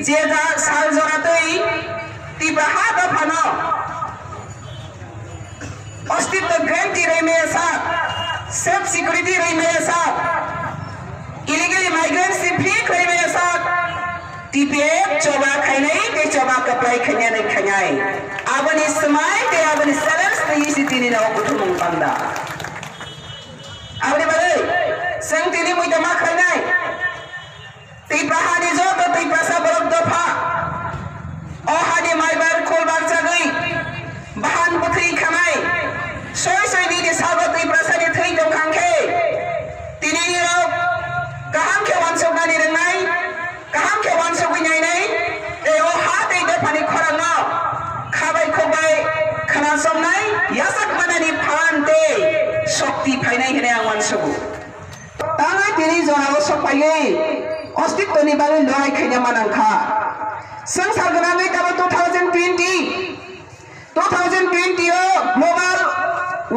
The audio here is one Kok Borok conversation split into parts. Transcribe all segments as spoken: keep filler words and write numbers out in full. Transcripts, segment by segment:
Je da sal jora twi Tipra ha dophano ostitto guarantee rwi maya sak, self security rwi maya sak, illegal immigrants ni free khlai maya sak, T P F choba khainai tei choba kwplai khainai khainai. Aboni swmai tei aboni challenge twi si tini no kuthumung panda. Aboni bagwi chwng tini muita ma khlainai. Tipra hani joto Tiprasa borok dopha. O hani maibar khulbar chagwi bahan bwthwi khanai. Soi soi nini sago Tiprasani thwi tongkhang khe, tini nirok kaham khe wansuknani rwngnai, kaham khe wansugwi nainai, tei o ha tei dophani khorangno khabai khukbai khna chomnai, yachak manani phan tei shokti phainai hwnwi ang wansugo. Tangwi tini jorao sok phaiwi ostittoni bagwi lorai khaina manang kha. Swngchar gwnangwi tabuk two thousand twenty, two thousand twenty o global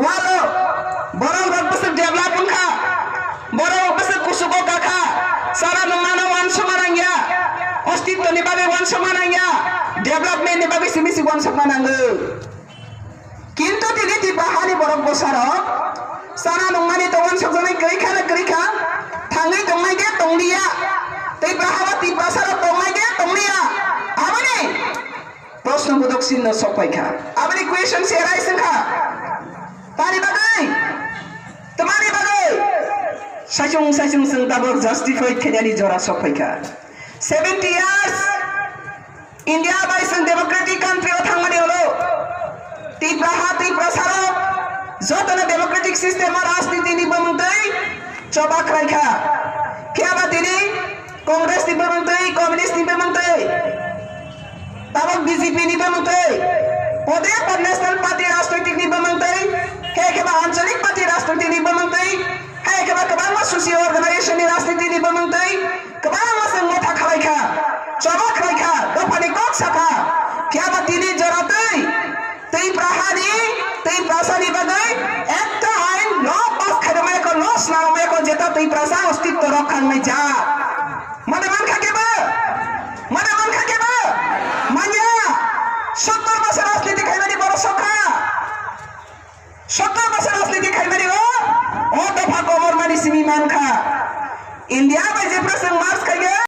world o borok rok bwswk develop wngkha, borok rok bwswk kuchugo kakha, chana nungmano wansukma nangya, ostittoni bagwi wansukma nangya, development ni bagwi simi si wansukma nango. Kintu tini Tipra hani borok bwsarok chana nungmani tongmani sokjaknai kwrwi kha na kwrwi kha, thangwi tongnai de tongliya, Tipra hao Tiprasarok tongnai de tongliya, aboni proshno bodok chinno sok phai kha, aboni question se arise wng kha. Tani bagwi? Tamani bagwi? Saichung saichung chwng tabuk justified khainani jora sok phai kha. Seventy years India bai chwng democratic country o thangmani ulo Tipra ha Tiprasarok jotono democratic system o rajniti ni bumung twi choba khlai kha. Phiya ba tini Congress ni bumung twi, Communist ni bumung twi, tabuk B J P ni bumung twi, ode ekbar National Party rajnoitik ni bumung twi, hai khe ba Anchalik Party rajnoitik ni bumung twi, hai khe ba kwbangma socio organization ni rajniti ni bumung twi, kwbangma chwng motha khlai kha, choba khlai kha, dophani kok sa kha. Phiya ba tini jora twi Tipra hani, Tiprasani bagwi ekta ain no pass khairokmaya kho, no swnamya kho, jeta Tiprasa ostitto rok khangnai ja. Mane man kha kebo? Mane man kha kebo? Manya. Sottor bosor rajniti khaimani borok sok kha. Sottor bosor rajniti khaimani o, o dopha komor mani simi man kha. India bai jephru chwng march khaikhe,